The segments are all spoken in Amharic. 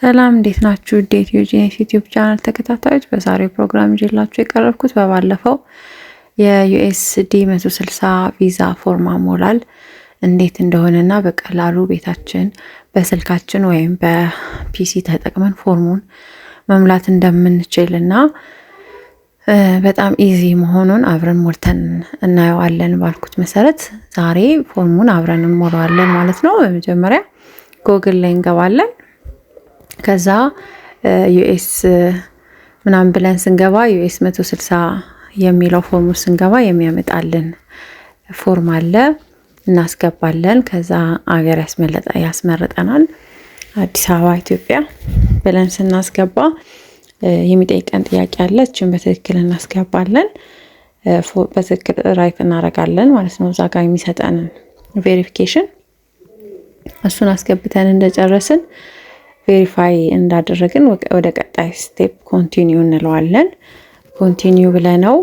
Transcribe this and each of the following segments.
ሰላም፣ እንዴት ናችሁ? ዴት ዩጂኔስ YouTube channel ተከታታዮች፣ በዛሬው ፕሮግራም ይዤላችሁ የቀረብኩት በባለፈው የ US D 160 ቪዛ ፎርም አሞላል እንዴት እንደሆነና በቀላሉ ቤታችን በስልካችን ወይም በ PC ተጠቅመን ፎርሙን መሙላት እንደምንችል እና በጣም easy መሆኑን አብረን ሞልተን እናየዋለን ባልኩት መሰረት ዛሬ ፎርሙን አብረን እንሞላዋለን ማለት ነው። በመጀመሪያ ጎግል ላይ እንገባለን። ከዛ US ምናምን ብለን ስንገባ US 160 የሚለው ፎርም ውስጥ ስንገባ የሚያመጣልን ፎርም አለ፣ እናስገባለን። ከዛ አገር ያስመርጠናል። አዲስ አበባ ኢትዮጵያ ብለን ስናስገባ የሚጠይቀን ጥያቄ አለ። እችን በትክክል እናስገባለን። በትክክል right እናደርጋለን ማለት ነው። እዛ ጋር የሚሰጠንን verification እሱን አስገብተን እንደጨረስን፣ verify እንዳደረግን ወደ ቀጣይ step continue እንለዋለን። Continue ብለነው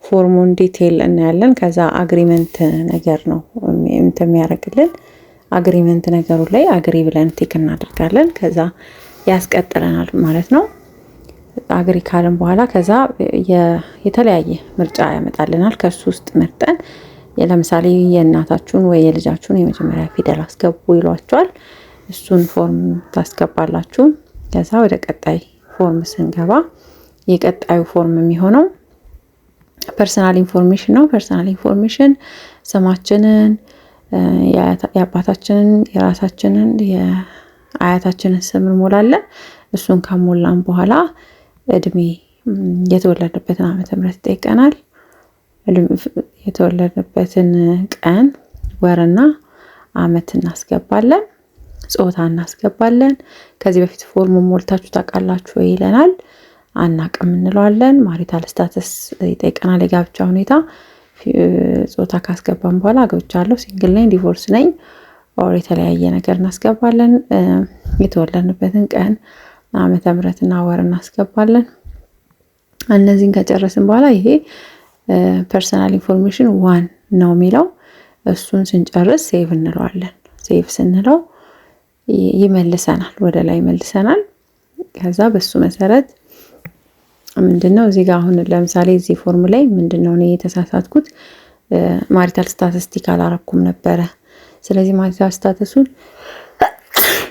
ፎርሙን detail እናያለን። ከዛ agreement ነገር ነው የሚያደርግልን። Agreement ነገሩ ላይ agree ብለን tick እናደርጋለን። ከዛ ያስቀጥለናል ማለት ነው። Agree ካልን በኋላ ከዛ የተለያየ ምርጫ ያመጣልናል። ከሱ ውስጥ መርጠን ለምሳሌ የእናታችሁን ወይ የልጃችሁን የመጀመሪያ ፊደል አስገቡ ይሏችኋል። እሱን ፎርም ታስገባላችሁ። ከዛ ወደ ቀጣይ ፎርም ስንገባ የቀጣዩ ፎርም የሚሆነው personal information ነው። Personal information ስማችንን፣ የአባታችንን፣ የራሳችንን፣ የአያታችንን ስም እንሞላለን። እሱን ከሞላን በኋላ እድሜ፣ የተወለድንበትን ዓመተ ምህረት ይጠይቀናል። የተወለድንበትን ቀን፣ ወርና አመት እናስገባለን። ጾታ እናስገባለን። ከዚህ በፊት ፎርሙ ሞልታችሁ ታውቃላችሁ ወይ ይለናል። አናቅም እንለዋለን። Marital status ይጠይቀናል። የጋብቻ ሁኔታ፣ ጾታ ካስገባን በኋላ አግብቻለሁ፣ single ነኝ፣ divorce ነኝ or የተለያየ ነገር እናስገባለን። የተወለድንበትን ቀን፣ ዓመተ ምህረትና ወር እናስገባለን። እነዚህን ከጨረስን በኋላ ይሄ personal information one ነው የሚለው፣ እሱን ስንጨርስ save እንለዋለን። Save ስንለው ይመልሰናል፣ ወደ ላይ ይመልሰናል። ከዛ በሱ መሰረት ምንድነው እዚህ ጋር አሁን ለምሳሌ እዚህ ፎርም ላይ ምንድነው እኔ የተሳሳትኩት? Marital status tick አላረኩም ነበረ። ስለዚህ marital status ኡን፣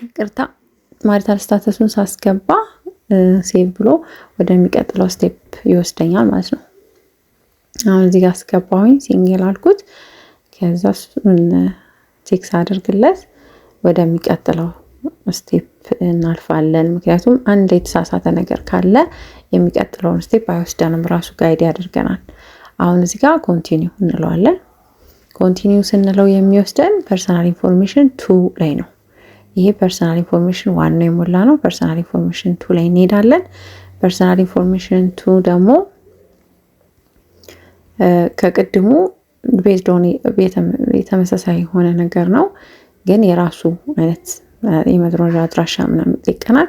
ይቅርታ፣ marital status ኡን ሳስገባ save ብሎ ወደሚቀጥለው step ይወስደኛል ማለት ነው። አሁን እዚህ ጋር አስገባሁኝ፣ single አልኩት። ከዛ እሱን tick ሳደርግለት ወደሚቀጥለው step እናልፋለን። ምክንያቱም አንድ የተሳሳተ ነገር ካለ የሚቀጥለውን step አይወስደንም፣ ራሱ guide ያደርገናል። አሁን እዚህ ጋር continue እንለዋለን። Continue ስንለው የሚወስደን personal information two ላይ ነው። ይሄ personal information one ነው የሞላነው። Personal information two ላይ እንሄዳለን። Personal information two ደግሞ ከቅድሙ based on የተመሳሳይ የሆነ ነገር ነው፣ ግን የራሱ አይነት የመኖሪያ አድራሻ ምናምን ይጠይቀናል።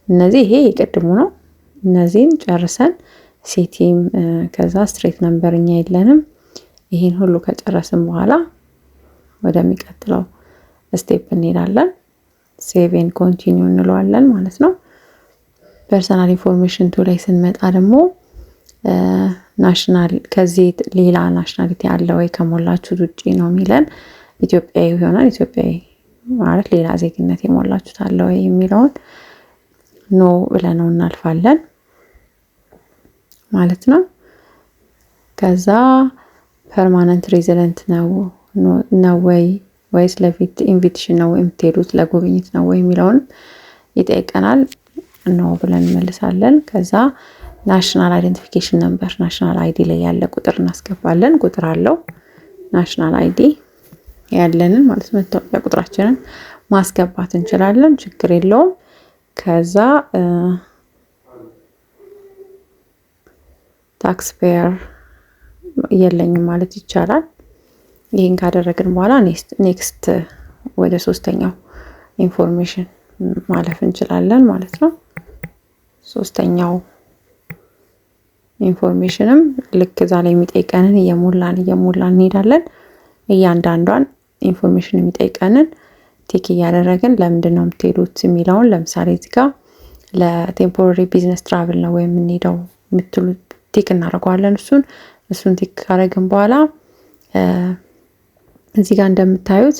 እነዚህ ይሄ የቅድሙ ነው። እነዚህን ጨርሰን city ም ከዛ street number እኛ የለንም። ይህን ሁሉ ከጨረስን በኋላ ወደሚቀጥለው step እንሄዳለን። Save and continue እንለዋለን ማለት ነው። Personal information two ላይ ስንመጣ ደግሞ national ከዚህ ሌላ nationality አለ ወይ ከሞላችሁት ውጪ ነው የሚለን። ኢትዮጵያዊ ይሆናል። ኢትዮጵያዊ ማለት ሌላ ዜግነት የሞላችሁት አለ ወይ የሚለውን no ብለነው እናልፋለን ማለት ነው። ከዛ permanent resident ነው ወይ ወይስ ለ invitation ነው የምትሄዱት፣ ለጉብኝት ነው ወይ የሚለውን ይጠይቀናል። No ብለን እንመልሳለን። ከዛ national identification number፣ national ID ላይ ያለ ቁጥር እናስገባለን። ቁጥር አለው national ID ያለንን ማለት መታወቂያ ቁጥራችንን ማስገባት እንችላለን። ችግር የለውም። ከዛ tax payer የለኝም ማለት ይቻላል። ይህን ካደረግን በኋላ next ወደ ሶስተኛው information ማለፍ እንችላለን ማለት ነው። ሶስተኛው information ም ልክ እዛ ላይ የሚጠይቀንን እየሞላን እየሞላን እንሄዳለን። እያንዳንዷን information የሚጠይቀንን Tick እያደረግን ለምንድን ነው የምትሄዱት የሚለውን፣ ለምሳሌ እዚህ ጋር ለ temporary business travel ነው ወይም የምንሄደው የምትሉት tick እናደርገዋለን። እሱን tick ካደረግን በኋላ እዚህ ጋር እንደምታዩት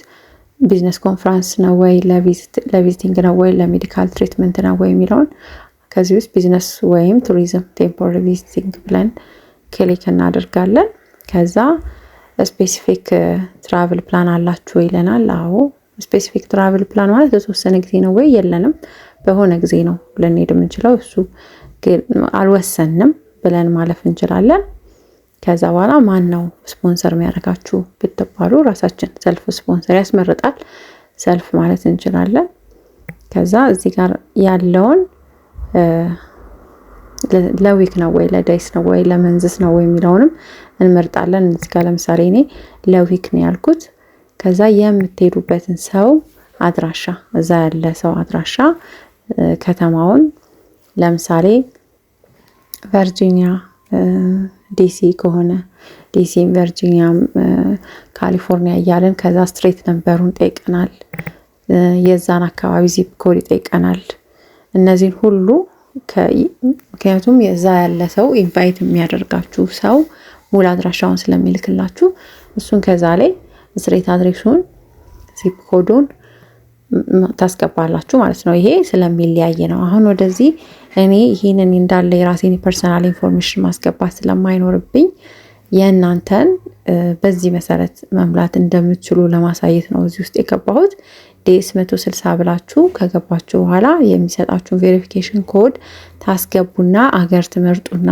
business conference ነው ወይ፣ ለ visiting ነው ወይ፣ ለ medical treatment ነው ወይ የሚለውን ከዚህ ውስጥ ቢዝነስ ወይም tourism temporary visiting ብለን click እናደርጋለን። ከዛ specific travel plan አላችሁ ይለናል። አዎ፣ specific travel plan ማለት ለተወሰነ ጊዜ ነው ወይ? የለንም። በሆነ ጊዜ ነው ልንሄድ የምንችለው፣ እሱ አልወሰንም ብለን ማለፍ እንችላለን። ከዛ በኋላ ማን ነው ስፖንሰር የሚያደርጋችሁ ብትባሉ ራሳችን self sponsor ያስመርጣል። Self ማለት እንችላለን። ከዛ እዚህ ጋር ያለውን ለ week ነው ወይ፣ ለ days ነው ወይ፣ ለ months ነው ወይ የሚለውንም እንመርጣለን። እዚህ ጋር ለምሳሌ እኔ ለ week ነው ያልኩት። ከዛ የምትሄዱበትን ሰው አድራሻ፣ እዛ ያለ ሰው አድራሻ፣ ከተማውን፣ ለምሳሌ ቨርጂኒያ ዲሲ ከሆነ ዲሲ፣ ቨርጂኒያም፣ ካሊፎርኒያ እያለን ከዛ street number ኡን ይጠይቀናል። የዛን አካባቢ zip code ይጠይቀናል። እነዚህን ሁሉ ምክንያቱም የዛ ያለ ሰው፣ invite የሚያደርጋችሁ ሰው ሙሉ አድራሻውን ስለሚልክላችሁ እሱን ከዛ ላይ street address ኡን፣ zip code ኡን ታስገባላችሁ ማለት ነው። ይሄ ስለሚለያይ ነው። አሁን ወደዚህ እኔ ይህንን እንዳለ የራሴን personal information ማስገባት ስለማይኖርብኝ የእናንተን በዚህ መሰረት መሙላት እንደምትችሉ ለማሳየት ነው እዚህ ውስጥ የገባሁት። DS 160 ብላችሁ ከገባችሁ በኋላ የሚሰጣችሁን verification code ታስገቡና አገር ትመርጡና፣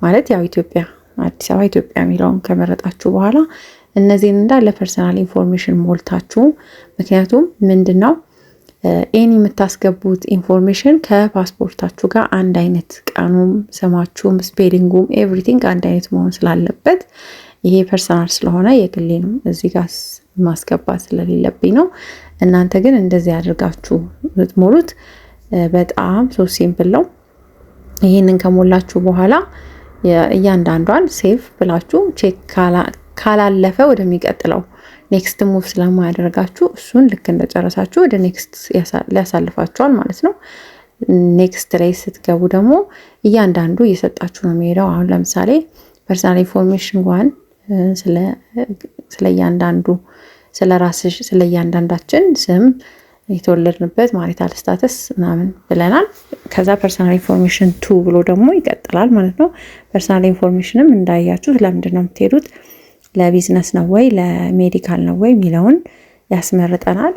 ማለት ያው ኢትዮጵያ፣ አዲስ አበባ ኢትዮጵያ የሚለውን ከመረጣችሁ በኋላ እነዚህን እንዳለ personal information ሞልታችሁ፣ ምክንያቱም ምንድን ነው any የምታስገቡት information ከፓስፖርታችሁ ጋር አንድ አይነት፣ ቀኑም፣ ስማችሁም፣ spelling ኡም everything አንድ አይነት መሆን ስላለበት፣ ይሄ personal ስለሆነ የግሌንም እዚህ ጋር ማስገባት ስለሌለብኝ ነው። እናንተ ግን እንደዚህ አድርጋችሁ ብትሞሉት በጣም so simple ነው። ይህንን ከሞላችሁ በኋላ እያንዳንዷን save ብላችሁ check ካላለፈ ወደሚቀጥለው next move ስለማያደርጋችሁ እሱን ልክ እንደጨረሳችሁ ወደ next ሊያሳልፋችኋል ማለት ነው። Next ላይ ስትገቡ ደግሞ እያንዳንዱ እየሰጣችሁ ነው የሚሄደው። አሁን ለምሳሌ personal information one ስለ እያንዳንዱ፣ ስለ ራስሽ፣ ስለ እያንዳንዳችን ስም፣ የተወለድንበት፣ marital status ምናምን ብለናል። ከዛ personal information two ብሎ ደግሞ ይቀጥላል ማለት ነው። Personal information ም እንዳያችሁት ለምንድን ነው የምትሄዱት፣ ለቢዝነስ ነው ወይ፣ ለ medical ነው ወይ የሚለውን ያስመርጠናል።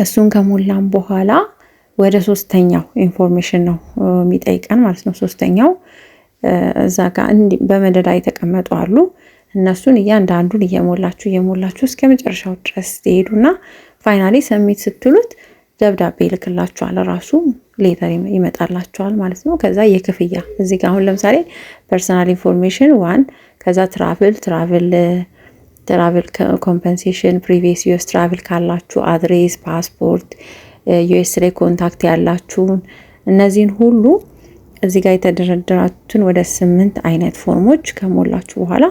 እሱን ከሞላን በኋላ ወደ ሶስተኛው information ነው የሚጠይቀን ማለት ነው። ሶስተኛው እዛ ጋር በመደዳ የተቀመጡ አሉ። እነሱን እያንዳንዱን እየሞላችሁ እየሞላችሁ እስከ መጨረሻው ድረስ ትሄዱና finally submit ስትሉት ደብዳቤ ይልክላችኋል። ራሱ letter ይመጣላችኋል ማለት ነው። ከዛ የክፍያ እዚህ ጋር አሁን ለምሳሌ personal information one፣ ከዛ travel compensation፣ previous US travel ካላችሁ፣ address፣ ፓስፖርት፣ US ላይ contact ያላችሁን፣ እነዚህን ሁሉ እዚህ ጋር የተደረደራችሁትን ወደ ስምንት አይነት ፎርሞች ከሞላችሁ በኋላ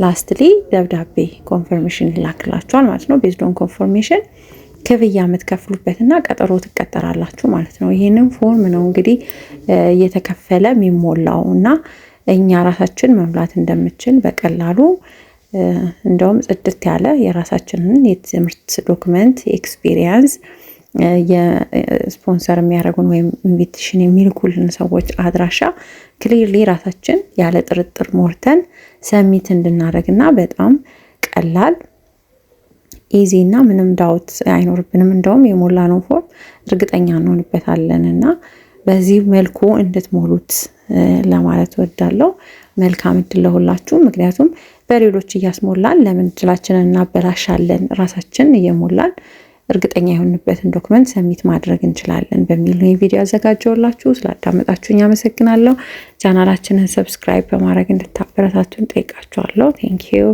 lastly ደብዳቤ confirmation ይላክላችኋል ማለት ነው። Based on confirmation ክፍያ የምትከፍሉበትና ቀጠሮ ትቀጠራላችሁ ማለት ነው። ይህንን ፎርም ነው እንግዲህ እየተከፈለ የሚሞላው እና እኛ ራሳችን መሙላት እንደምችል በቀላሉ፣ እንደውም ጽድት ያለ የራሳችንን የትምህርት document፣ experience፣ የ sponsor የሚያደርጉን ወይም invitation የሚልኩልን ሰዎች አድራሻ clearly ራሳችን ያለ ጥርጥር ሞልተን submit እንድናደርግ እና በጣም ቀላል፣ easy እና ምንም doubt አይኖርብንም። እንደውም የሞላነው ፎርም እርግጠኛ እንሆንበታለን እና በዚህ መልኩ እንድትሞሉት ለማለት ወዳለው። መልካም እድል ለሁላችሁ። ምክንያቱም በሌሎች እያስሞላን ለምን እድላችንን እናበላሻለን? ራሳችን እየሞላን እርግጠኛ የሆንበትን document submit ማድረግ እንችላለን በሚል ነው ቪዲዮ ያዘጋጀውላችሁ። ስላዳመጣችሁኝ አመሰግናለሁ። ቻናላችንን subscribe በማድረግ እንድታበረታቱን ጠይቃችኋለሁ። Thank you.